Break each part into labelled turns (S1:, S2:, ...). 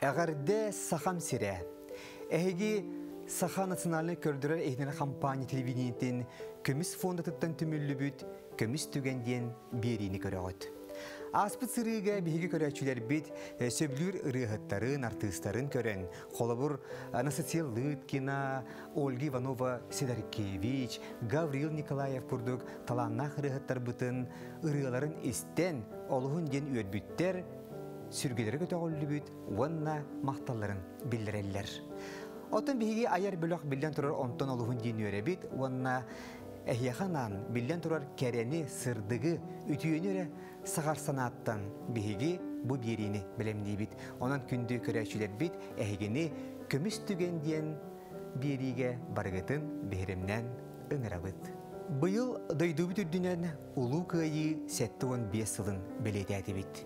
S1: Эҕэрдэ Сахам сирэ! Эһиги Саха национальнай көрдөрөр иһитиннэрэр хампаанньа телевидениетин көмүс фондатыттан түмүллүбүт Көмүс түгэн диэн биэриини көрөҕүт. Ааспыт сырыыга биһиги көрөөччүлэрбит сөбүлүүр ырыаһыттарын, артыыстарын көрөн, холобур, Анастасия Лыткина, Ольга Иванова Сидоркевич, Гаврил Николаев курдук талааннаах ырыаһыттарбытын ырыаларын истэн, олуһун диэн үөрбүттэр, сүргэлэрэ көтөҕүллүбүт уонна махталларын биллэрэллэр. Оттон биһиги айар бөлөх биллэн турар онтон олуһун диэн үөрэбит уонна эһиэхэ анаан биллэн турар кэрэни, сырдыгы, үтүөнү эрэ саҕар санааттан биһиги бу биэриини бэлэмниибит. Онон күндү көрөөччүлэрбит эһигини көмүс түгэн диэн биэриигэ барыгытын биһирэмнээн ыҥырабыт. Быйыл дойдубут үрдүнэн Улуу Кыайыы 75 сылын бэлиэтээтибит.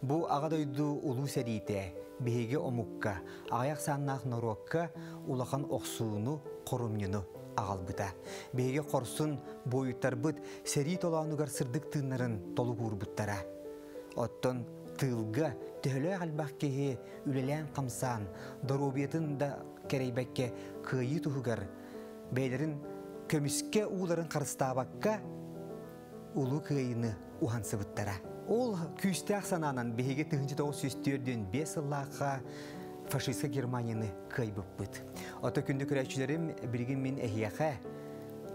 S1: Бу Аҕа дойду Улуу сэриитэ биһиги омукка, аҕыйах сааннаах норуокка улахан охсууну, хорумньуну аҕалбыта. Биһиги хорсун буойуттарбыт сэрии толоонугар сырдык тыыннарын толук уурбуттара. Оттон тыылга төһөлөөх элбэх киһи үлэлээн-хамсаан, доруобуйатын да кэрэйбэккэ кыайыы туһугар бэйэлэрин көмүскэ ууларын харыстаабакка Улуу Кыайыыны уһансыбыттара. Ол күүстээх санаанан биһиги 1945 сыллаахха фашистскай Германияны кыайбыппыт. Ото күндү көрөөччүлэрим, билигин мин эһиэхэ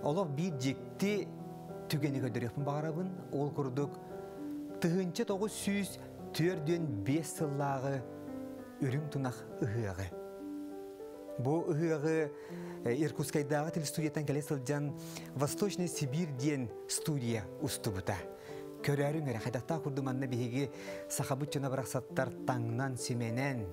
S1: олох биир дьикти түгэни көрдөрүөхпүн баҕарабын. Ол курдук 1945 сыллааҕы үрүҥ тунах ыһыаҕы. Бу ыһыаҕы Иркутскайдааҕы телестудияттан кэлэ сылдьан Восточный Сибирь диэн студия устубута. Көрөөрүҥ эрэ, хайдахтаах курдук манна биһиги сахабыт дьоно барахсаттар таҥнан, симэнэн,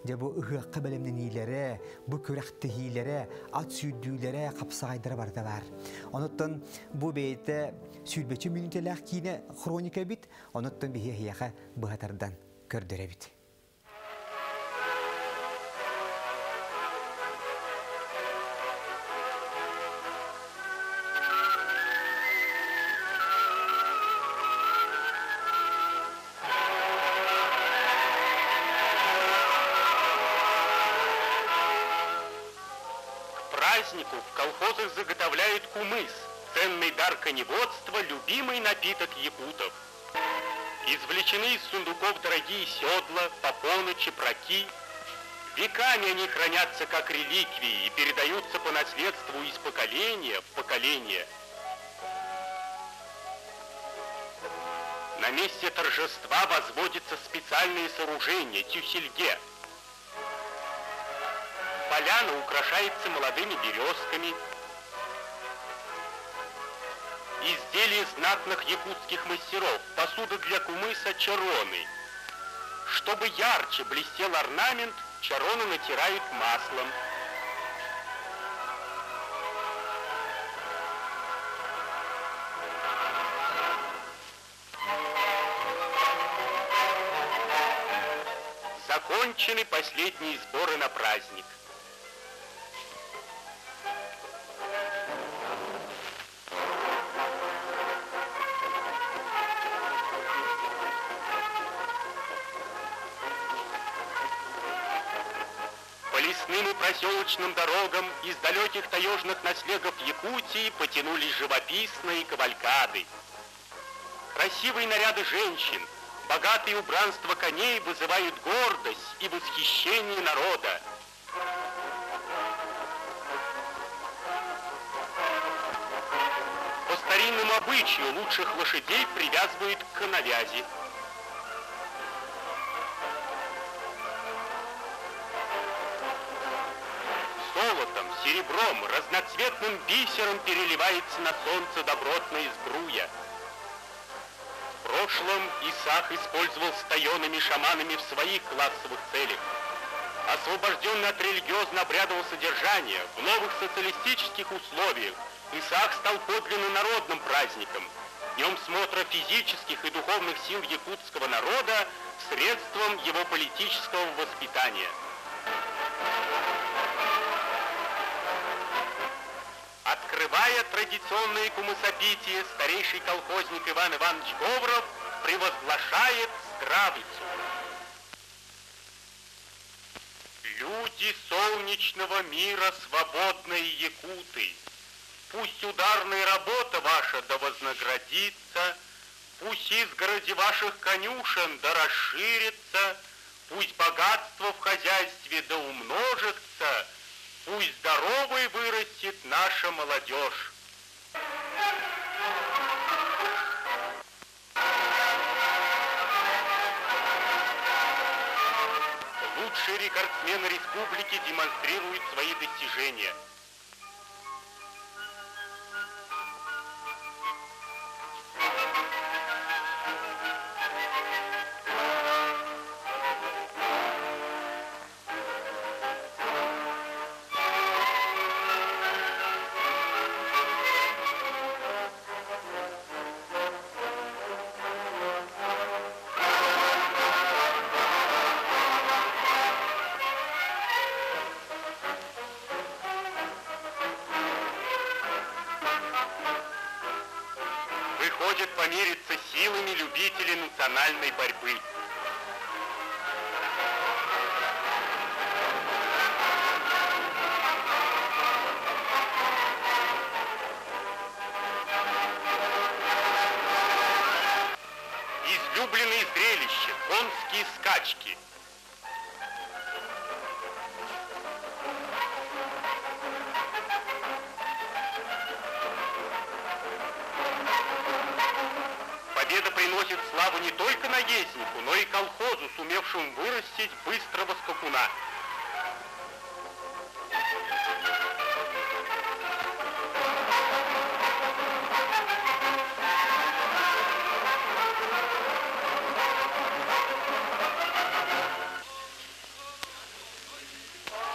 S1: дьэ бу ыһыахха бэлэмнэниилэрэ, бу күрэхтэһиилэрэ, ат сүүрдүүлэрэ, хапсаҕайдара барыта баар. Онуттан бу бэйэтэ сүүрбэччэ мүнүүтэлээх киинэ хроника эбит, онуттан биһи эһиэхэ быһа тардан көрдөрөбүт.
S2: К празднику в колхозах заготовляют кумыс, ценный дар коневодства, любимый напиток якутов. Извлечены из сундуков дорогие седла, попоны, чепраки. Веками они хранятся как реликвии и передаются по наследству из поколения в поколение. На месте торжества возводится специальное сооружение – тюсельге. Поляна украшается молодыми березками, Изделия знатных якутских мастеров, посуда для кумыса чароны. Чтобы ярче блестел орнамент, чароны натирают маслом. Закончены последние сборы на праздник. По лесным и проселочным дорогам из далеких таежных наслегов Якутии потянулись живописные кавалькады. Красивые наряды женщин, богатые убранства коней вызывают гордость и восхищение народа. По старинному обычаю лучших лошадей привязывают к коновязи. Золотом, серебром, разноцветным бисером переливается на солнце добротная сбруя. В прошлом Исаах использовал стаенами шаманами в своих классовых целях. Освобожденный от религиозно-обрядового содержания, в новых социалистических условиях Исаак стал подлинно народным праздником, днем смотра физических и духовных сил якутского народа, средством его политического воспитания. Открывая традиционные кумысопитие, старейший колхозник Иван Иванович Говоров превозглашает здравицу. Люди солнечного мира, свободные якуты, пусть ударная работа ваша да вознаградится, пусть изгороди ваших конюшен да расширится, пусть богатство в хозяйстве да умножится, пусть здоровой вырастет наша молодежь. Лучшие рекордсмены республики демонстрируют свои достижения. Выходят помериться силами любители национальной борьбы. Излюбленные зрелища, конские скачки. Победа приносит славу не только наезднику, но и колхозу, сумевшему вырастить быстрого скакуна.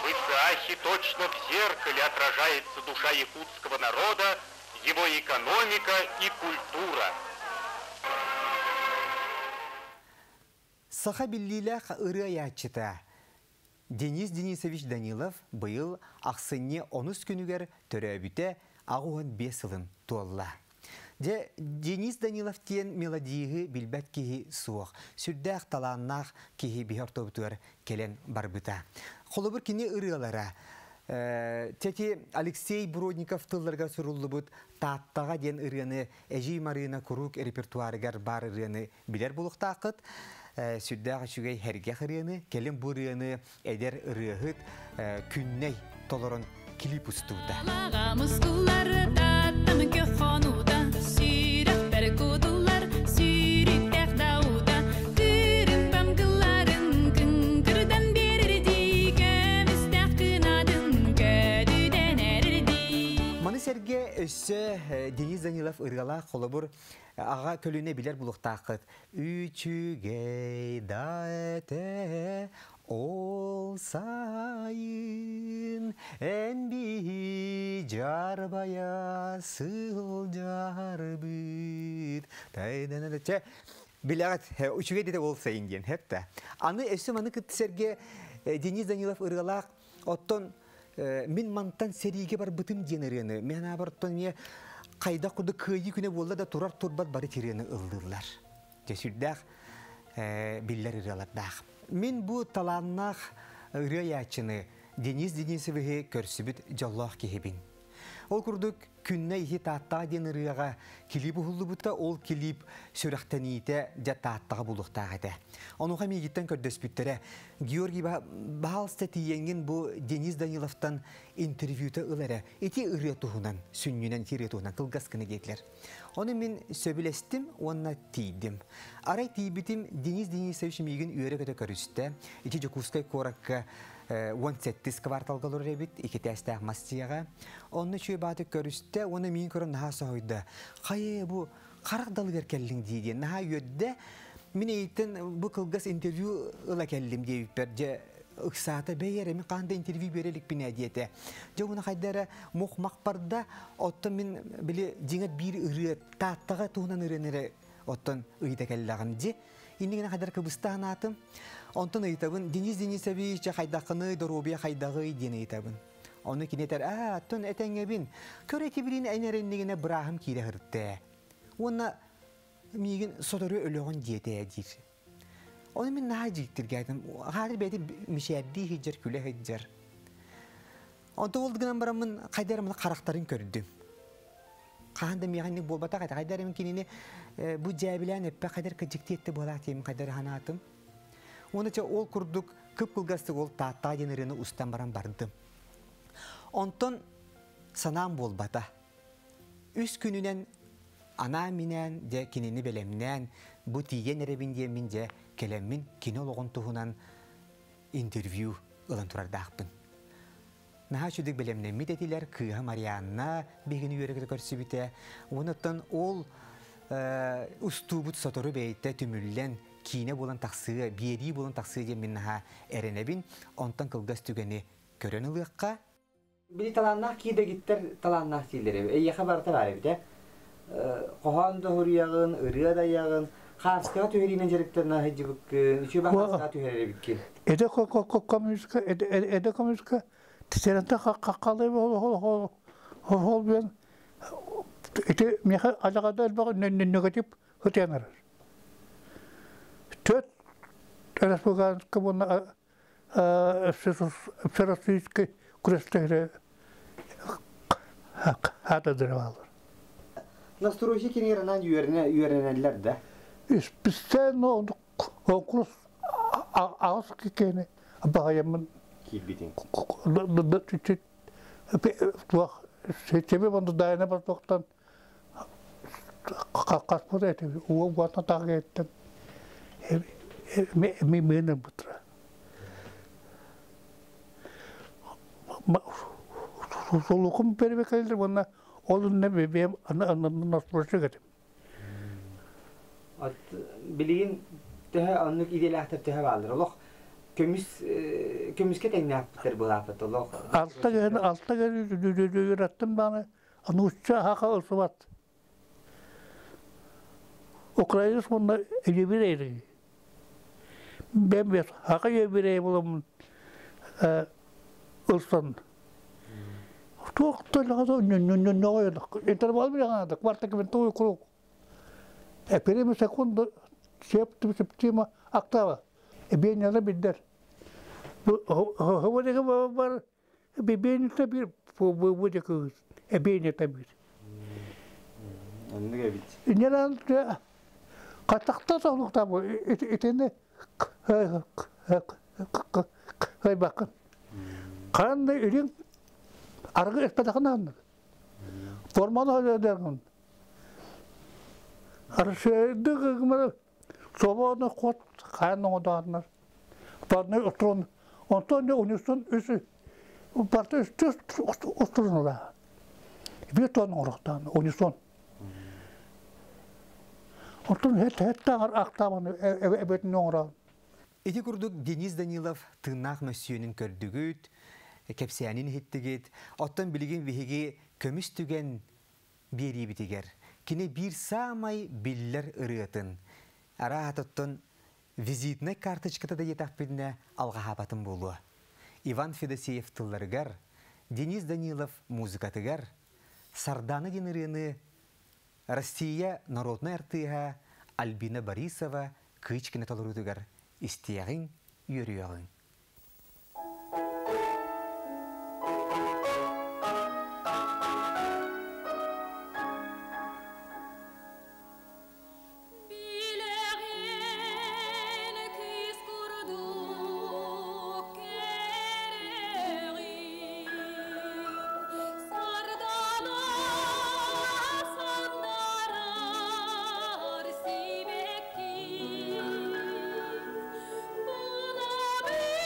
S2: В Исаахе точно в зеркале отражается душа якутского народа, его экономика и культура.
S1: Саха биллиилээх ырыа айааччыта Денис Денисович Данилов быйыл ахсынньы онус күнүгэр төрөөбүтэ 85 сылын туолла. Дьэ, Денис Данилов диэн мелодииһы билбэт киһи суох, сүрдээх талааннаах киһи биһи ортобутугар кэлэн барбыта. Холобур кини ырыалара Тети Алексей Бродников тылларыгар суруллубут Тааттаҕа диэн ырыаны Эдьиий Марыына куруук репертуарыгар баар ырыаны билэр буолуохтааххыт. Сүрдээх үчүгэй һэргэх ырыаны, кэлин бу ырыаны эдэр ырыаһыт Күннэй толорон клип устубута. Маны сэргэ өссө Денис Данилов ырыалаах холобур аҕа көлүнэ билэр булуохтааххыт. Үчүгэй да этэ ол сайын эн биһи дьарбайа сылдьарбыт. Тайданада билэҕит үчүгэй дэтэ ол сайын диэн хэпта. Аны өссө маны кытта сэргэ Денис Данилов ырыалаах оттон мин мантан сэриигэ барбытым диэн ырыаны мен аабар оттон хайдах курдук кыайыы күнэ буолла да турар турбат бары тириэни ыллыыллар. Дьэ сүрдээх биллэр ырыалардаах. Мин бу талааннаах ырыа айааччыны Денис Денисовиһы көрсүбүт дьоллоох киһибин. Ол курдук Күннэ иһи Тааттаҕа диэн ырыаҕа килиип уһуллубута, ол килиип сүрэхтэниитэ дьэ Тааттаҕа булуохтаах этэ. Онуоха миигиттэн көрдөспүттэрэ, Георгий баһаалыста тиийэҥҥин бу Денис Даниловтан интервьюта ыл эрэ, ити ырыа туһунан, сүнньүнэн ити ырыа туһунан кылгас гына диэтилэр. Ону мин сөбүлэстим уонна тиийдим. Арай тиийбитим Денис Денисович миигин үөрэ-көтө көрүстэ. Ити Дьокуускай куоракка 17 кварталга олорор эбит, икитээстээх мас дьиэҕэ. Онно үчүгэй бааты көрүстэ уонна миигин көрөн наһаа соһуйда. Хайа бу харах далыгар кэллиҥ дии диэн наһаа үөрдэ. Мин эйиттэн бу кылгас интервью ыла кэллим диэбиппэр дьэ ыксаата бэй эрэ мин хаһан да интервью биэрэ иликпин ээ диэтэ. Дьэ уна хайда эрэ мух-мах барда. Оттон мин били дьиҥэр биир ырыа Тааттаҕа туһунан ырыаны эрэ оттон ыйыта кэллэҕим дии. Иннигинэ хайдар кыбыста санаатым. Онтон ыйытабын, Денис Денисович, хайдаххыный, доруобуйа хайдаҕый диэн ыйытабын. Ону кини этэр, аа, оттон этэҥҥэбин. Көр эти билин эн эрэ иннигинэ бырааһым киирэ сырытта. Уонна миигин сотору өлөҕүн диэтэ диир. Оны мин наһаа дьиктиргээтим. Хаалыр бэйэтэ мишээрдии сылдьар, күлэ сылдьар. Онто ол гынан бараммын хайда эрэ харахтарын көрдүм. Хаһан да миэхэ инник буолбатах этэ. Хайда эрэ мин кинини бу дьээбилээн эппэ хайдар кыдьыктыы этте буолаах диэмин хайда эрэ санаатым. Уонна чэ ол курдук кып-кылгастык ол Тааттаа диэн ырыаны устан баран бардым. Онтон санаам буолбата. Үс күнүнэн анаан-минээн дьэ кинини бэлэмнээн бу тиийэн эрэбин диэммин дьэ кэлэммин кини олоҕун туһунан интервью ылан турардаахпын. Наһаа үчүгдүк бэлэмнэммит этилэр, кыыһа Марианна биһигини үөрэ көрсүбүтэ. Онуттан ол устуубут сотору бэйэтэ түмүллэн киинэ буолан тахсыа, биэрии буолан тахсыа диэн мин наһаа эрэнэбин. Онтон кылгас түгэни көрөн ылыахха. Били талааннаах киирдэгиттэр талааннаах дииллэр эбит. Эйиэхэ барыта баар эбит ээ. Хоһоон да суруйаҕын, ырыа да айаҕын, хааскаҕа түһэриинэн дьарыктана сылдьыбыккын, үчүгэй хааскаҕа түһэрэр эбиккин.
S3: Эдэ коммунистка, эдэ коммунистка титеренте хаккалай хол бен ити меха алагада элбэх негатив хытянар. Төт республиканская уонна Всероссийской күрэстэһире хаатадырабалар.
S1: Настройки кинилэр анаан үөрэнэллэр да?
S3: Специально конкурс аҕыс киһини баҕайаммын
S1: киирбитиҥ.
S3: Туох себе онду дайына бартоқтан қаққаспыт эти уо уатна тағыттан ми мыны бутра. Солукум перебекелдер уонна ол не бебем настройка этим.
S1: Билигин төһө оннук идэлээхтэр төһө бааллар? Олох көмүс көмүскэ тэҥнээхпиттэр былааппыт олох.
S3: Алта ген алта ген үйрәттим баны анучча хака ылсыбат. Украинец уонна еврей. Бэм хака еврей буламын ылсан. Туох төлөҕө интервал билэҕэ кварта квинтовый круг. Перемы секунду септим септима октава. Бенялы биддер. Ховодега бар бебенете бир бу эбенете бир.
S1: Оннук эбит.
S3: Неран катакта солукта бу итини кайбакын. Кандай үрүң аргы эспетакын форманы хөдөргөн. Аршайды гымыр собоны кот кайын оңодарнар. Барны отрон онтон унисон үсү барты үстүс острон Bir ton орохтан унисон. Онтон хет хеттагар актабаны эбетин оңора.
S1: Ити курдук Денис Данилов тыыннаах мөссүөнүн көрдүгүт, кэпсээнин иһиттигит, оттон билигин биһиги көмүс түгэн биэриибитигэр. Кини биир саамай биллэр ырыатын. Арааһатыттан визитнай карточката да диэтэхпитинэ алҕаһаабатын буолуо. Иван Федосеев тылларыгар, Денис Данилов музыкатыгар Сардаана диэн ырыаны Россия народнай артыыһа Альбина Борисова Кычкина толоруутугар истиэҕиҥ, үөрүөҕүҥ.
S4: Билэҕин кыыс курдук кэрэҕин, Сардана саннарар сибэкки. Булабын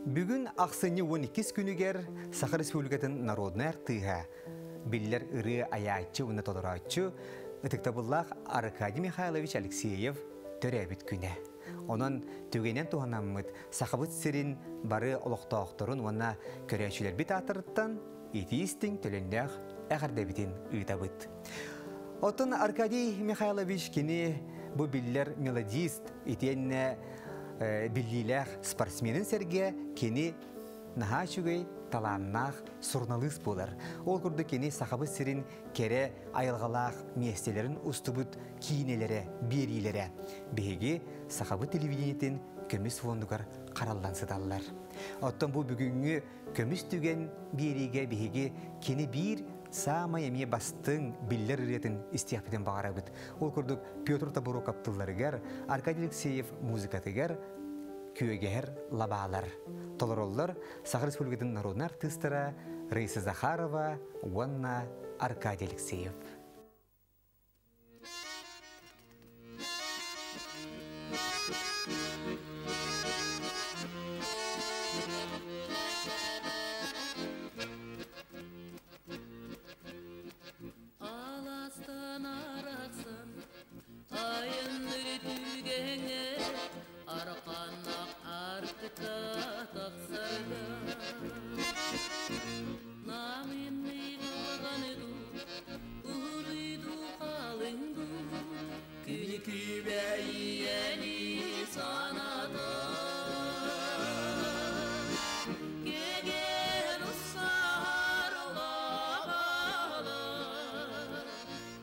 S1: Бүгүн ахсынньы 12 күнүгэр Саха Республикатын народнай артыыһа, биллэр ырыа айааччы уонна толорооччу ытыктабыллаах Аркадий Михайлович Алексеев төрөөбүт күнэ. Онон түгэнэн туһанаммыт Сахабыт сирин бары олохтоохторун уонна көрөөччүлэрбит ааттарыттан итии истиҥ төлөннөөх эҕэрдэбитин ыытабыт. Оттон Аркадий Михайлович кини бу биллэр мелодист итиэннэ биллиилээх спортсменын сэргэ кини наһаа үчүгэй талааннаах суруналыыс буолар. Ол курдук кини Сахабыт сирин кэрэ айылҕалаах миэстэлэрин устубут киинэлэрэ, биэриилэрэ биһиги Сахабыт телевидениетин көмүс фондугар хараллан сыталлар. Оттон бу бүгүҥҥү көмүс түгэн биэриигэ биһиги кини биир саамай эмиэ бастыҥ биллэр ырыатын истиэхпитин баҕарабыт. Ол курдук Петр Табуроков тылларыгар, Аркадий Алексеев музыкатыгар күөгэһэр лабаалар толороллор Саха Республикатын народнай артыыстара Раиса Захарова уонна Аркадий Алексеев.
S4: Аластан арахсан, айынныр түгэҥэ, арқаннақ артыка тахсарга. Намынны кылганыду, уһуруйду халыҥду, күнү күбэйиэни саната. Кеген усарлабалар,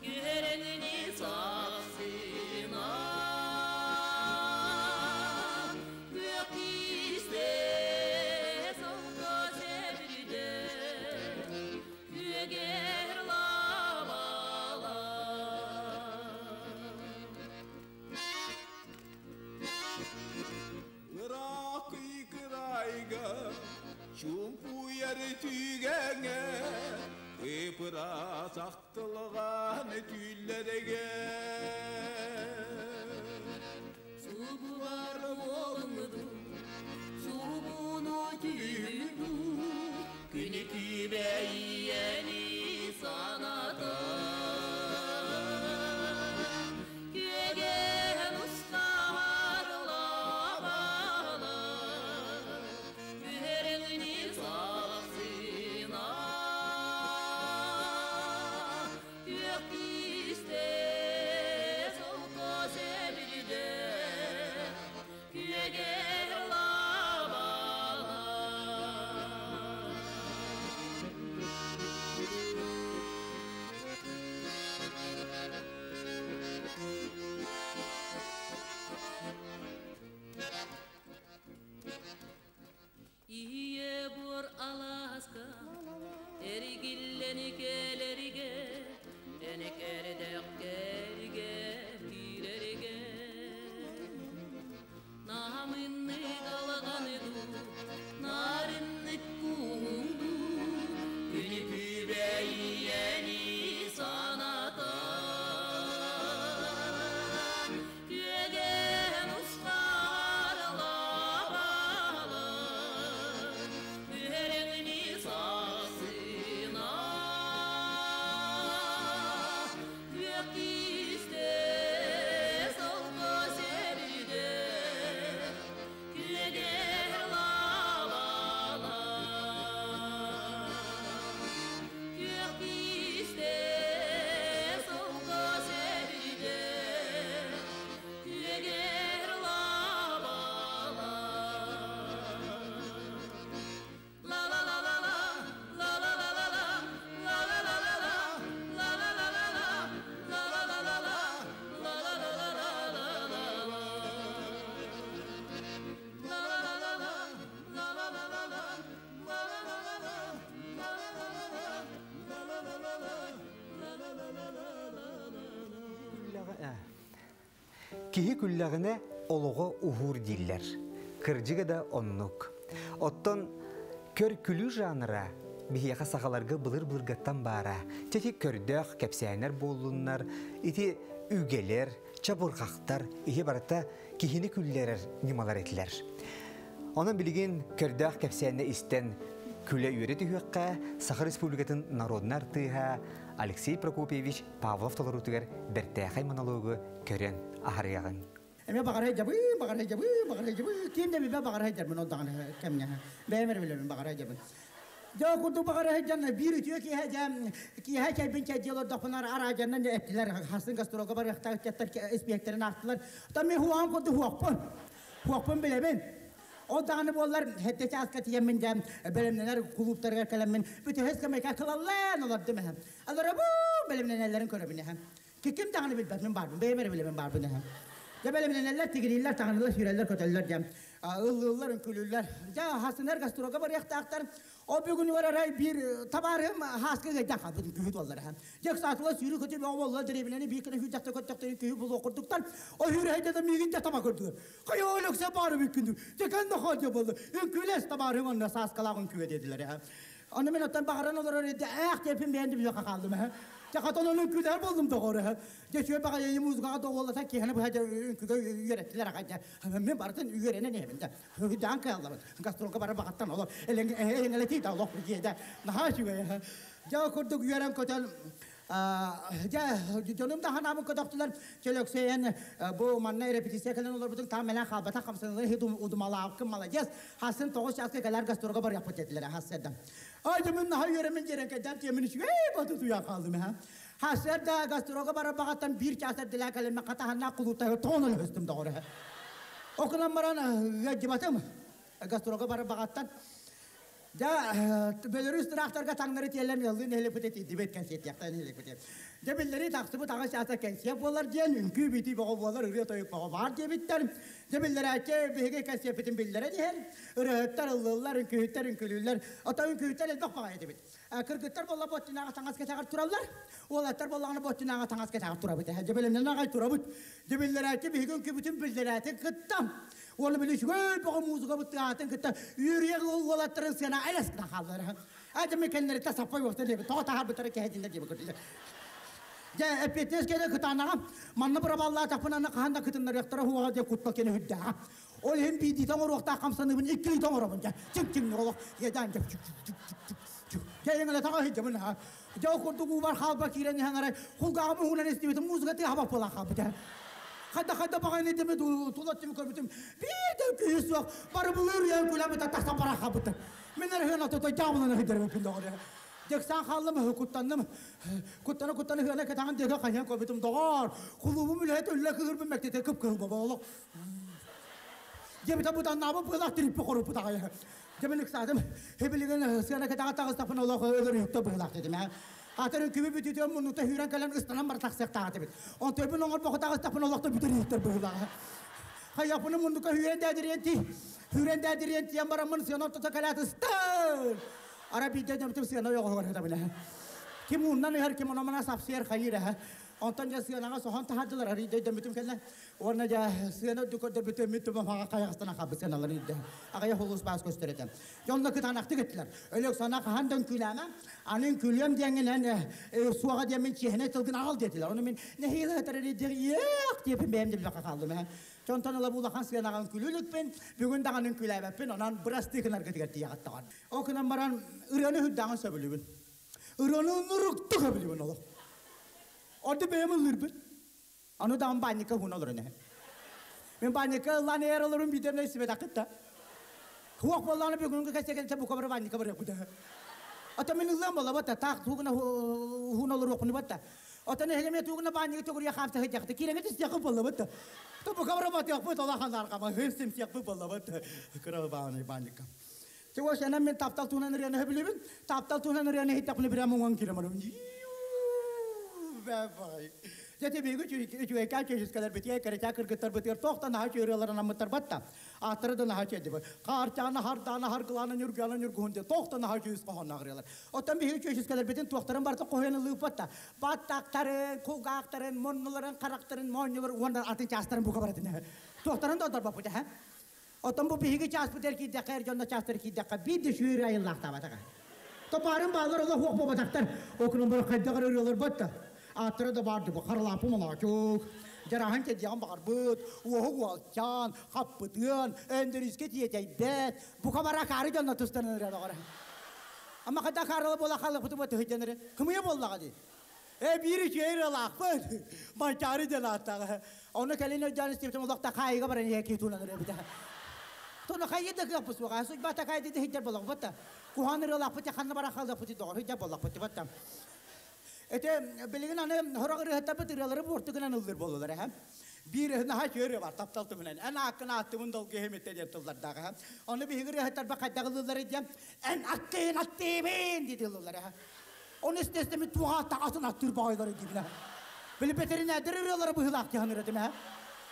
S4: күһэрэҥини сахсына. Күөккисте солко себирде, күөгер лабалар.
S5: Ыраах кырайга, чумпуйар түгэҥэ, ып-ыраас ахтылҕан түүллэргэ.
S4: Субугар уолуҥду, субуну түүнү, күнү күбэйиэни саната. Күөгэн устаар лабалар, күһэрэҥни сахсына. Күөккисте солко себирде, күөгер лабалар. Ие бур аласка, эригиллени келериге, энекердек керге кирерге. Намынны калганыду, нарынны куунду, күнү күбэйиэни саната. Күөгэн устаар лабалар, күһэрэҥни сахсына. Күөккисте солко себирде, күөгер лабалар. Күөккисте солко себирде, күөгер лабалар. La la la la la, la la la la la, la la la la la, la la la la la, la la la la la, la la la la la la la la. La la la la la, la la la la la, la la la la la, la la la la la, la la la la la, la la la la la la la.
S1: Киһи күллэҕинэ олоҕо уһуур дииллэр. Кырдьыга да оннук. Оттон көр-күлүү жанра биһиэхэ сахаларга былыр-былыргаттан баара. Тети көрдөөх кэпсээннэр буоллуннар, ити үгэлэр, чабырҕахтар, иһи барыта киһини күллэрэр ньымалар этилэр. Онон билигин көрдөөх кэпсээннэ истэн күлэ-үөрэ түһүөххэ Саха Республикатын народнай артыыһа Алексей Прокопьевич Павлов толоруутугар бэртээхэй монологу көрөн аһарыаҕыҥ.
S6: Эмиэ баҕарай дьабыы, баҕарай дьабыы, баҕарай дьабыы, ким да билбэт баҕарай дьарбын ол даҕаны кэмҥэ. Бэйэм эрэ билэбин баҕарай дьабын. Дьэ курдук баҕарай дьан биир үтүө киэһэ дьэ киэһэ чэйбин чэйдии олордохпуна араадьаннан эттилэр хасын гастролга барыахтаах ыччаттар испиэктэрин аахтылар. Оттон мин хуаҕым курдук хуохпун. Хуохпун билэбин. Ол даҕаны буоллар сэттэ чааска тиийэммин дьэ бэлэмнэнэр кулууптарыгар кэлэммин бүтүһэ скамейка кылаллаан олордум эһэм. Олоробу бэлэмнэнэллэрин көрөбүн эһэм. Ким даҕаны билбэт мин баарбын, бэйэм эрэ билэбин баарбын эһэм. Дьэ бэлэмнэнэллэр, тигирииллэр, таҥынылар, сүүрэллэр, көтөллөр дьэ. Ыллыыллар, үҥкүүлүүллэр. Дьэ хасынар гастролга барыахтаахтар. Ол бүгүнүгэр арай биир табаарыһым хааска ыйдах хаалбытын күһү туоллар эһэм. Дьэ ыксаатылар сүүрүү көтүү бөҕө буолла дэриэбинэни биир гына сүүрдэхтэ көттөхтөрүн күһү булуох курдуктар. Ол сүүрэ да миигин да таба көрдүлэр. Хайа Өлөксө баары бүккүндү. Дьэ кэннэ хаалдьа буолла. Үҥкүүлэс табаарыһым онно сааскалаах үҥкүүгэ диэтилэр эһэм. Аны мин оттон баҕаран олорор эдэ ээх диэппин бэйэм да билиэххэ хааллым эһэ. Дьэ хатан ону үҥкүүлэһэр буоллум доҕор эһэ. Дьэ үчүгэй баҕайы музыкаҕа доҕуоллатан киэһэни быһа дьэ үҥкүүгэ үөрэттилэр аҕай дьэ. Мин барытын үөрэнэн иһэбин да. Даан кыаллабын. Гастролга барар баҕаттан олох элэҥэлэтии да олох дьиэдэ. Наһаа үчүгэй эһэ. Дьэ ол курдук үөрэн көтөн дьэ дьонум да ханаабын көтөхтүлэр. Чөлөксөйөн бу манна репетиция кэлэн олорбутуҥ таам мэлэн хаалбатах хамсаныылары иһит удумалаабыккын молодец. Хасын тоҕус чааска кэлэр гастролга барыахпыт диэтилэр хассыарда. Ай дьэ мин наһаа үөрэммин дьиэрэн кэйдээн тиэмин үчүгэй баты туйа хаалдым ха. Хассыарда гастролга барар баҕаттан биир чаас эрдэлээн кэлэммин хатаһаннаах кулууптайга тоҕон өлөһөстүм доҕор. Окунан баран ыалдьыбатым. Гастролга барар баҕаттан Дьэ, Бөлөрүүс тыраахтарга таҥнары тиэллэн ыаллыы нэһилиэкпитэ тиийдибит, кэнсиэртиэхтэн нэһилиэкпитэ. Дьэ, биллэрии тахсыбыт аҕыс чааса кэнсиэр буолар диэн, үҥкүү-битии бөҕө буолар, ырыа-тойук бөҕө баар диэбиттэр. Дьэ, биллэрээччи биһиги кэнсиэрпитин биллэрэн иһэр. Ырыаһыттар ыллыыллар, үҥкүүһүттэр үҥкүүлүүллэр. Оттон үҥкүүһүттэр элбэх баҕайы этибит. Кыргыттар буолла боттунааҕы таҥас кэтэҕэр тураллар, уолаттар буоллаҕына боттунааҕы таҥас кэтэҕэр турабыт. Дьэ, бэлэмнэнэн аҕай турабыт. Дьэ, биллэрээччи биһиги үҥкүүбүтүн биллэрээтин кытта Уола били үчүгэй бөҕө музыкабыт тыаһаатын кытта үөрүйэх уолаттарын сыана элэс гына хааллар. Адьамы кэннэриттэ саппай уохта диэбит, тоҕо таһаарбыттара кэһэтиннэр диэбит көрдүлэр. Дьэ, эппиэтинэс кэлэ кытаанаҕа, манна бырабааллаатахпына аны хаһан да кытыннарыахтара уоҕа диэн куттал кэнэ үрдээҕэ. Ол иһин биирдиитэ оҥоруохтаах хамсаныыбын иккилиитэ оҥоробун дьэ. Чиҥ-чиҥ олох иэдээн дьэ чүк-чүк-чүк-чүк. Дьэ, эҥэлэтэҕэ сылдьабын аха. Дьэ, ол курдук уубар хаалба киирэн иһэн арай кулгааҕым уһунан истибитим музыка тыаһа баппылаах хаалбыта. Хайда-хайда баҕайыны дими тула өттүм көрбүтүм биир да киһи суох барыбылыыр үйэн күлэбитэ тахсан баран хаалбыттар. Мин эрэ ото дьаабылана сылдьарбыппын доҕор. Дьыксаан хааллым, куттанным. Куттана-куттана ыһыана кэтэҕин диэки хайыһан көрбүтүм доҕоор. Кулуубум үлэһит үллэ кыһырбын мэктиэтэ кып-кыһыл бобо Дьэбитэ бутаннаабыт быылах тириппи хоруппут аҕай. Дьэ мин ыксаатым. Билигин сыана кэтэҕэ таҕыстахпына олох өлөрүһүктэ быһыылаах дедим ээ. Хатыр үҥкүүбү бүтүтүөн муннукта сүүрэн кэлэн ыстанан бара тахсыахтаах этибит. Онтойбун оҥорбохо таҕыстахпына олохто бүтэрүүттэр быһыылаах. Хайаппыны муннукка сүүрэн дээдириэн ти. Сүүрэн дээдириэн тиэн бараммын сыана ортото кэлээт ыстан. Ара биирдэ дьомтум сыана ойоҕоһугар сытабын. Ким ууннан ыһар, ким ономана сапсыйар хайыыр эһэ. Онтон дьэ сыанаҕа соһон таһардылар, арыйда өйдөммүтүм кэллэ. Уонна дьэ сыана үрдүк көрдөрбүтүм, мин тумаҕа хайаҕастан хаалбыт сыаналарын үрдэ. Аҕыйах улуус баас көстөр этэ. Дьонно кытаанахтык эттилэр. Өлөк сана хаһан да үҥкүүлээмэ, аны үҥкүүлүөм диэҥҥинэн суоҕа диэммин чиэһинэй тылгын аҕал диэтилэр. Ону мин нэһиилэ ытар иэх диэппин бэйэм да билбэккэ хааллым ээ. Дьонтон ыла бу улахан сыанаҕа үҥкүүлүү иликпин, бүгүн даҕаны үҥкүүлээбэппин, онон бырастыы гынаргытыгар тиийэҕит даҕаны. Ол гынан баран ырыаны үрдээҕин сөбүлүүбүн. Ырыаны ынырыктык сөбүлүүбүн олох. Орду бэйэм ыллыырбын. Аны даҕан баанньыкка уһуна олорон иһэн. Мин баанньыкка ыллаан ээр олорун биирдэ истибэтэххит да. Хуох буоллаҕына бүгүҥҥү кэсэкэнсэ бука бары баанньыкка барыахпыт. Ото мин ыллыам буолла да таах тугуна уһун олоруохпуну батта. Отон эһэлэме тугуна баанньыгы төгүрүйэ хаамса сылдьахта киирэҥэ түстиэххин буолла бытта. То бука бары батыахпыт олахан арҕама хым симсиэхпит буолла бытта. Кыра бааны баанньыкка. Чего сенен мен таптал туһунан ырыаны сөбүлүүбүн. Таптал туһунан ырыаны иһиттэхпинэ прямо уҥан киирэн барабын. Дьэ биһиги үчүгэйкээн чүөчүскэлэрбитигэр кэрэчээн кыргыттарбытыгар туох да наһаа үчүгэй ырыаларын аммыттарбат да ааттара да наһаа үчүгэй Хаарчаана, хардаана, харгылаана, ньургуана, ньургуһун диэн туох да наһаа үчүгэй ис хоһоонноох ырыалар. Оттон биһиги чүөчүскэлэрбитин туохтарын барытын хоһуйан ылыыппат да баттахтарын, кулгаахтарын, муннуларын, харахтарын, моонньуларын уонна атын чаастарын бука барытын туохтарын да онторбоппут эһэ. Оттон бу биһиги чааспыт эр киирдэххэ, эр дьонно чаастар киирдэххэ, биир да үчүгэй ырыа айыллаахтаабатаҕа. Топаарым бааллар олох уох буолбатахтар. Окунан бары хайдах эрэ ырыалар батта. Ааттара да баар дуу, Харалааппы Молоочук, Дьараһан кэлиэҕин баҕарбыт, уоһук уолчаан, хаппытыан, өндөрүүскэ тиэтэйбэт, бука бара акаары дьонно тустан эрэ доҕор. Ама хата акаарыла буола хаалыахпыт буо тыһыйдан эрэ. Кымыйа буоллаҕа дии. Э биир үчүгэй ырыалаахпыт. Манчаары диэн ааттааҕа. Ону кэлин өйдөөн истибитим олохто хаайыга баран иһэ киһи туунан эрэ эбитэ. Тону хайы да кыахпыт суоҕа. Судьба такая диди хиддер болоҕбут да. Куһаан ырыалаахпыт ханна бара хаалыахпыт доҕор хиддер боллохпут батта. Эти билигин аны хорох ырыаһыттарбыт ырыалары буорту гынан ыллыр буоллулар эһэ. Биир наһаа үчүгэй бар таптал туһунан. Эн ааккын ааттыбын долгуйа миттэ диэн тыллардаах эһэ. Ону биһиги ырыаһыттарба хайдах ыллыыллар диэн эн аккын аттыыбын диэн ыллылар эһэ. Ону истэстеми туоха атын аттыыр баҕайылары диибин эһэ. Били бэтэринээдэр ырыалары быһыылаах диэн ырыатым эһэ.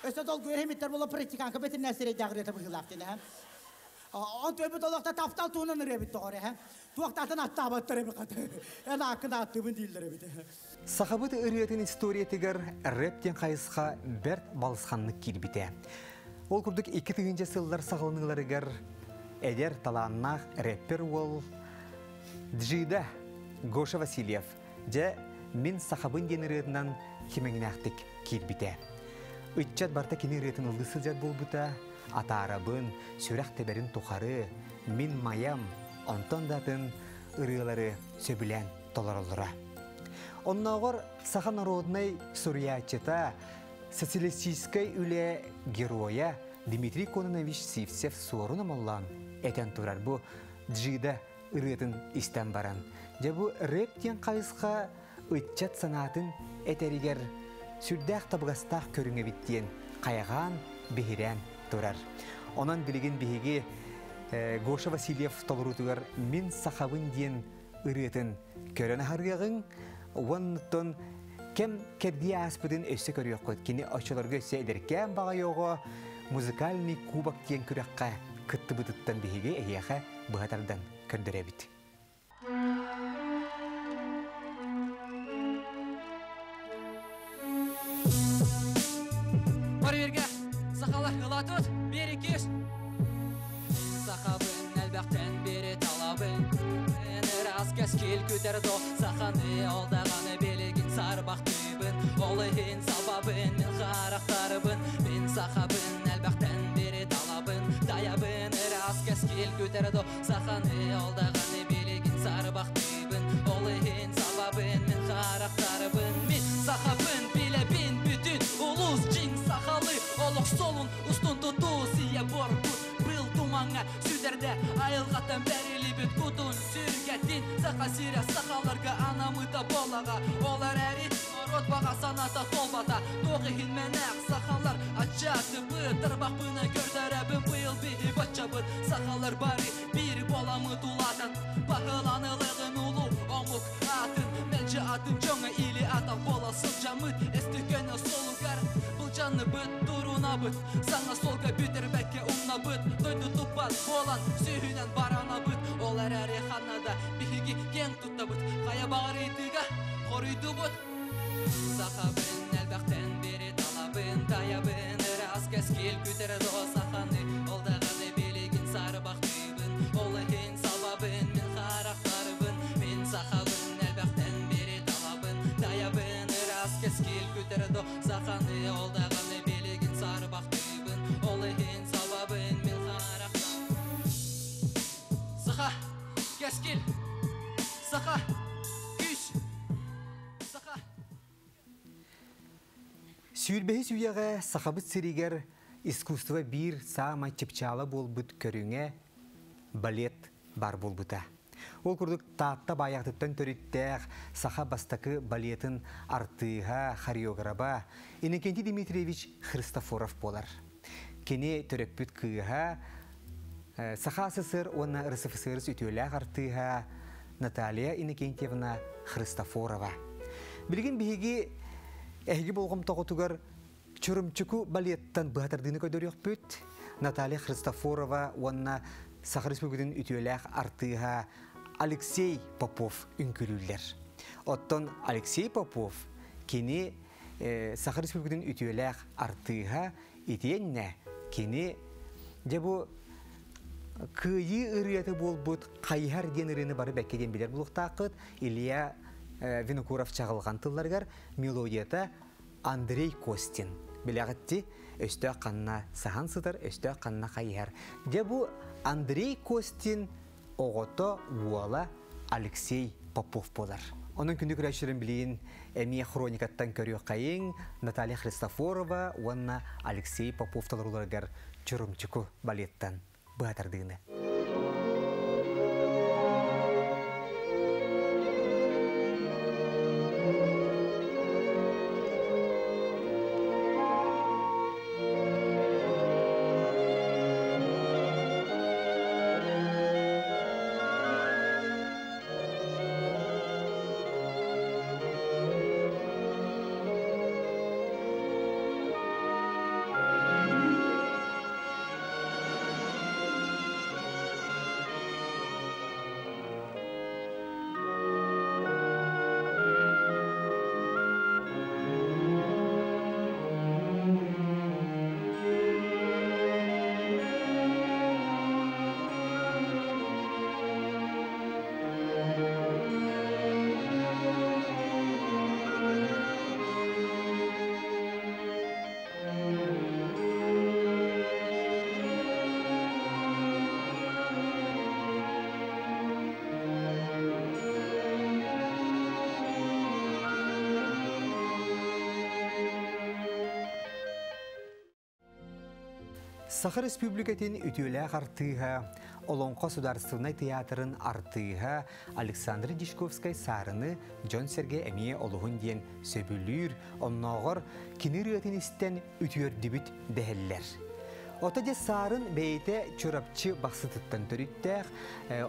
S6: Өссө долгуйа химиттэр буола практиканка бэтэринээр сирэйдээх ырыата быһыылаах диэн эһэ. Онтуйбут олохто таптал туһунан ырыабыт доҕор эһэ. Туохтаатын аттаабаттар эбит хата. Эн ааккын ааттыыбын дииллэр эбит.
S1: Сахабыт ырыатын историятыгар рэп диэн хайысха бэрт балысханнык киирбитэ. Ол курдук 2000 сыллар саҕаланыыларыгар эдэр талааннаах рэппер уол Джида Гоша Васильев дьэ мин сахабын диэн ырыатынан кимэҥнээхтик киирбитэ. Ыччат барыта кини ырыатын ыллыы сылдьар буолбута, атаарабын, сүрэх тэбэрин тухары, мин майам, онтон да атын ырыалары сөбүлээн толороллоро. Оннооҕор саха народнай суруйааччыта, социалистическай үлэ геройа Дмитрий Кононович Сивцев суорун омоллоон этэн турар бу Джида ырыатын истэн баран, дьэ бу рэп диэн хайысха ыччат санаатын этэригэр сүрдээх табыгастаах көрүҥ эбит диэн хайҕаан, биһирээн турар. Онон билигин биһиги Гоша Васильев толоруутугар «Мин сахабын» диэн ырыатын көрөн аһарыаҕыҥ, уоннуттан кэм кэрдии ааспытын өссө көрүөххүт. Кини оччолорго өссө эдэркээн баҕайы оҕо музыкальный кубок диэн күрэххэ кыттыбытыттан биһиги эһиэхэ быһа тардан көрдөрөбүт.
S7: Барыырга сахалар ылатыт берекеш. Сахабын элбэхтэн бери талабын. Ырас кэскил күтэр до саханы олдағаны билигин сарбахтыыбын. Ол иһин салбабын мин харахтарыбын. Мин сахабын элбэхтэн бери талабын. Таябын ырас кэскил күтэр до саханы олдағаны билигин сарбахтыыбын. Ол иһин салбабын мин харахтарыбын. Мин сахабын билэбин бүтүн улус дьиҥ сахалы олох солун устун тутуу сия борбут был тумаҥҥа сүтэрдэ айылҕаттан бэрилибит кутун сүргэтин саха сирэ сахаларга анамыта буолаҕа ол эрээри норуот баҕа санаата туолбата туох иһин мэнээх сахалар аччаатыбыт тарбахпына көрдөрөбүн быйыл биһи баччабыт сахалар бары биир буоламмыт улаатан баһыланылыгын улуу омук аатын мэлдьи атын дьоҥҥо или атах буола сылдьаммыт эстүкөнө суолугар былдьанныбыт турунабыт саҥа суолга бүтэрбэккэ умнабыт дойду туппат буолан сүүһүнэн баранабыт ол эрээри ханна да биһиги киэҥ туттабыт хайа баҕар ыйытыыга хоруйдубут сахабын элбэхтэн бери талабын таябын ыраас кэскил күтэр доо саханы ол даҕаны билигин сарбахтыыбын ол иһин салбабын мин харахтарыбын мин сахабын элбэхтэн бери талабын таябын ыраас кэскил күтэр доо саханы ол даҕаны билигин сарбахтыыбын ол иһин салбабын мин харахтарыбын саха кэскил саха күүс саха
S1: Сүүрбэһис үйэҕэ Сахабыт сиригэр искусство биир саамай чыпчаала буолбут көрүҥэ балет баар буолбута. Ол курдук Таатта баайаҕатыттан төрүттээх саха бастакы балетын артыыһа, хореограба Иннокентий Дмитриевич Христофоров буолар. Кини төрөппүт кыыһа Саха СССР уонна РСФСР үтүөлээх артыыһа Наталья Иннокентьевна Христофорова. Билигин биһиги эһиги болҕомтоҕутугар Чурумчуку балеттан быһатардыыны көрдөрүөхпүт. Наталья Христофорова уонна Саха Республикатын үтүөлээх артыыһа Алексей Попов үҥкүүлүүллэр. Оттон Алексей Попов кини Саха Республикатын үтүөлээх артыыһа итиэннэ кини дьэ бу кыайыы ырыата буолбут Хайыһар диэн ырыаны бары бэккэ диэн билэр булуохтааххыт. Илья Винокуров чаҕылҕан тылларыгар мелодията Андрей Костин. Билэҕит дии, өстөөх ханна саһан сытар, өстөөх ханна хайыһар. Дьэ бу Андрей Костин оҕото уола Алексей Попов буолар. Онон күндү көрөөччүлэрим билигин эмиэ хроникаттан көрүөххэйиҥ Наталья Христофорова уонна Алексей Попов толорууларыгар Чурумчуку балеттан быһа тардыыны. Саха Республикатын үтүөлээх артыыһа, Олоҥхо судаарыстыбаннай тыйаатырын артыыһа Александр Дьячковскай Саарыны дьон-сэргэ эмиэ олуһун диэн сөбүлүүр, оннооҕор кини ырыатын истэн үтүөрдүбүт дэһэллэр. Ото дьэ Саарын бэйэтэ Чурапчы Бахсытыттан төрүттээх,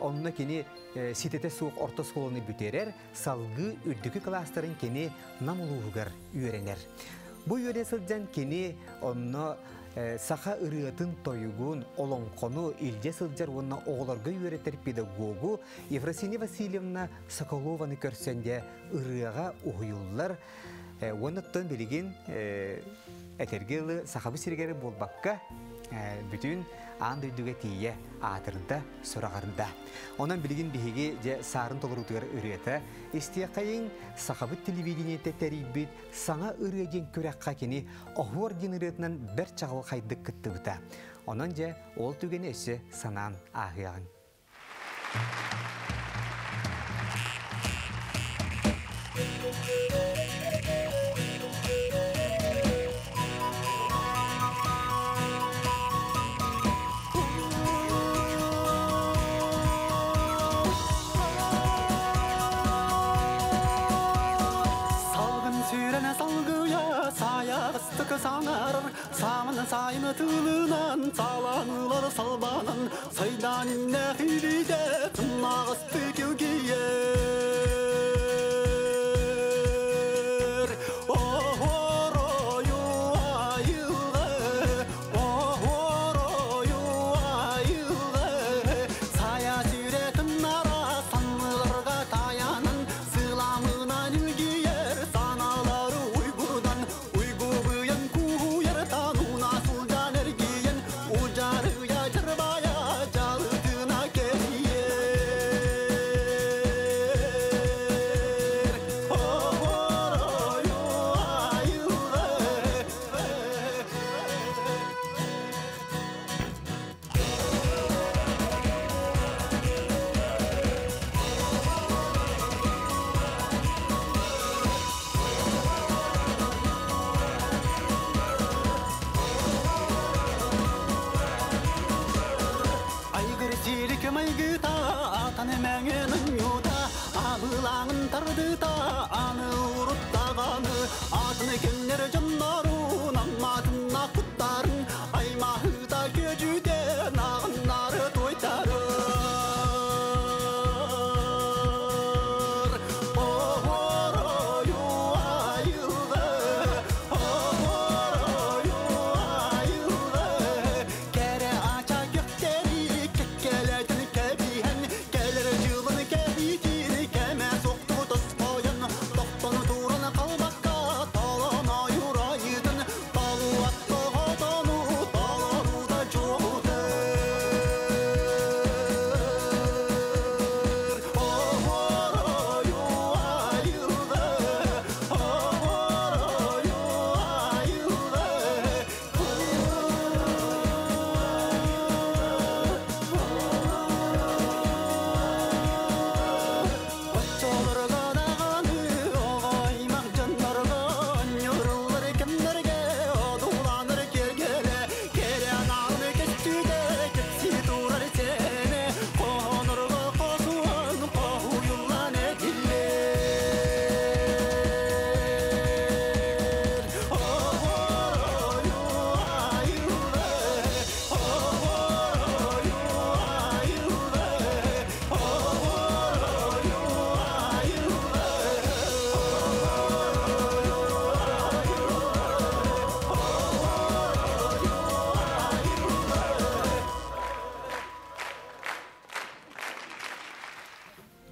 S1: онно кини ситэтэ суох орто оскуоланы бүтэрэр, салгыы үрдүкү кылаастарын кини Нам улууһугар үөрэнэр. Бу үөрэ сылдьан кини онно саха ырыатын-тойугун, олоҥхону илдьэ сылдьар уонна оҕолорго үөрэтэр педагогу Ефросинья Васильевна Соколованы көрсөн дьэ ырыаҕа уһуйуллар. Уонна оттон билигин этэргэ дылы сахабыт сиригэр буолбакка бүтүн аан дойдуга тиийэ аатырда, сураҕырда. Онон билигин биһиги дьэ саарын толоруутугар ырыата истиэххэйиҥ сахабыт телевидениетэ тэрийбит Саҥа ырыа диэн күрэххэ кини Оһуор диэн ырыатынан бэрт чаҕылхайдык кыттыбыта. Онон дьэ ол түгэни өссө санаан ааһыаҕыҥ.
S4: Салгын сүүрэнэ салгыйа саайаҕастык саҥарар сааман сайын тылынан сааланылар салбанан сайдан иннэх илиитэ тыннааҕастык илгийэр Оһорою айылҕа оһорою айылҕа сайа сүүрэ тыннара санныларга таянан сыламынан илгийэр санаалары уйгурдан уйгубуйан кууйар тануна сылдьан эргийэн улдьарыйа дьырбайа дьалытына кэрийэр Оһорою айылҕа. Айгыр силик майгыта, атан мэҥэн ньута, абылаҥын тардыта, аны уруттаҕаны, атын кэмнэр дьоннорун, амматынна куттарын, аймаһыта күөдьүтэ, нааҕыннары туойтарар. Оһорою айылҕа, оһорою айылҕа, кэрэ ача күхтэри кэккэлэтин кэбиһэн, кэлэр дьылын кэбитин кэмэ суохтугу тосхойон, тохтону туран қалбакка, толон ойур айытын,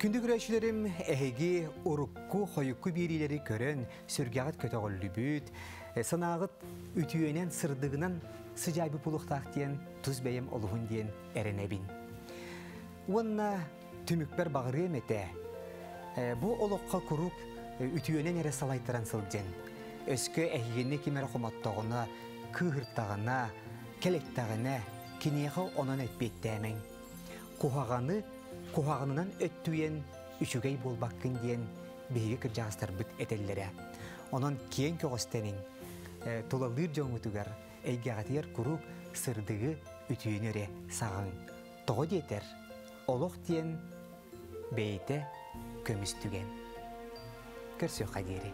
S1: Күндү көрөөччүлэрим, эһиги урукку хойукку биэриилэри көрөн, сүргэҕит көтөҕүллүбүт, санааҕыт үтүөнэн, сырдыгынан сыдьаайбыт буолуохтаах диэн тус бэйэм олуһун диэн эрэнэбин. Уонна түмүкпэр баҕарыам этэ. Бу олоххо куруук үтүөнэн эрэ салайтаран сылдьын. Өскө эһигини ким эрэ хомоттоҕуна, кыыһыртаҕына, кэлэттэҕинэ, киниэхэ онон эппиэттээмэҥ. Куһаҕаны куһаҕанынан өттүйэн үчүгэй буолбаккын диэн биһиги кырдьаҕастарбыт этэллэрэ. Онон киэҥ көҕүстэниҥ, тулалыыр дьоҥҥутугар, эйгэҕитигэр куруук сырдыгы, үтүөнү эрэ саҕыҥ. Тоҕо диэтэр, олох диэн бэйэтэ көмүс түгэн. Көрсүөххэ диэри.